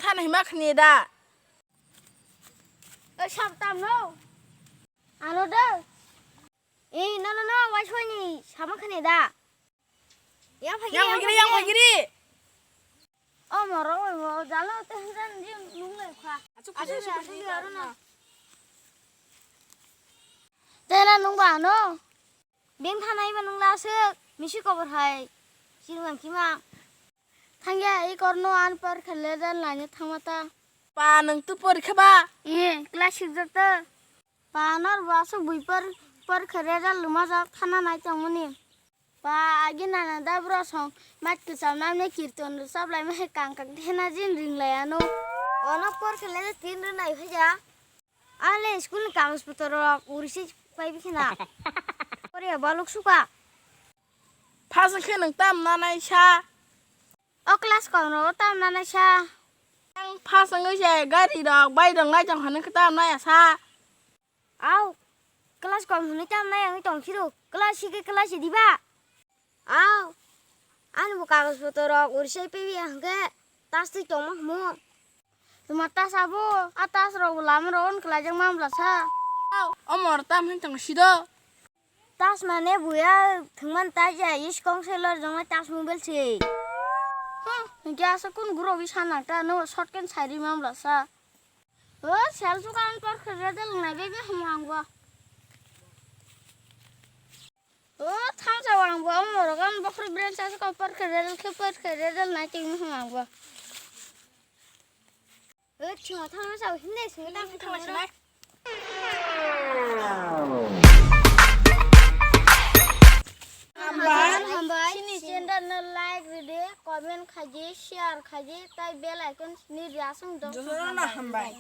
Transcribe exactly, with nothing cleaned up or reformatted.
Ano hima khni da. Oi, sab tam no. Ano de. Ei, no, no, no, wai soi ni sama khni da. Yang phai giri, yang phai giri, yang phai giri. O moro, o moro, jalo te han jan jim nung le kha. Achu, achu, achu, achu, achu, achu, achu, achu, achu, achu. Tela nung ba no. Beng thanai ba nung la aswk, misi kobor hai. Sirwang kima. Thangya, i korno an porkha leader laina thangma ta. Pa, nwng tu porkha ba? Eh, class six jata. Pa, nor bo aswk bui por, porkha leader luma jak thana nai tongmani. Pa, agi nana da bro song, mat kwcham namne kirton rwchap lai ma hai kang kang thena jin ring lai ano. Ono porkha leader tin rwnai phaja. Ale school ni kagoz potor rok uri se pai bikhe na. Pore baluk suka. Phasing khe nwng tam nanai sa. O class kom ro tam nanai sa. Ang phasing khe se gari rok, bike rok nai tong hwnwi khe tam nai sa. Au, class kom hwnwi tam nai ang tong siro. Class six khe class diba? Au, ani bo kagoz potor rok uri se pai bi hwnkhe tas twi tongma hmo. Tuma tas abo, a tas rok bo lama rok on kwlai jak ma bwla sa. Au, o mor tam hin tong sido. Tas mane buya thwngman ta ya, is kong se lor jong tas mobile se. Huh, hingke asa kun guro bi sana ta, no short ken sai ri ma bwla sa. O, sel suka an por khe redel nai be be hum ang bo. O, thang sa wang bo, mo rogan bokhro bren sa suka por khe redel khe por khe redel nai ting hum ang bo. O, chuma thang sa hinde sing ta thang sa. Hambai, hambai. Chini channel no like ridi, comment khaidi, share khaidi, tai bell icon ni riasung dong. Jotono hambai.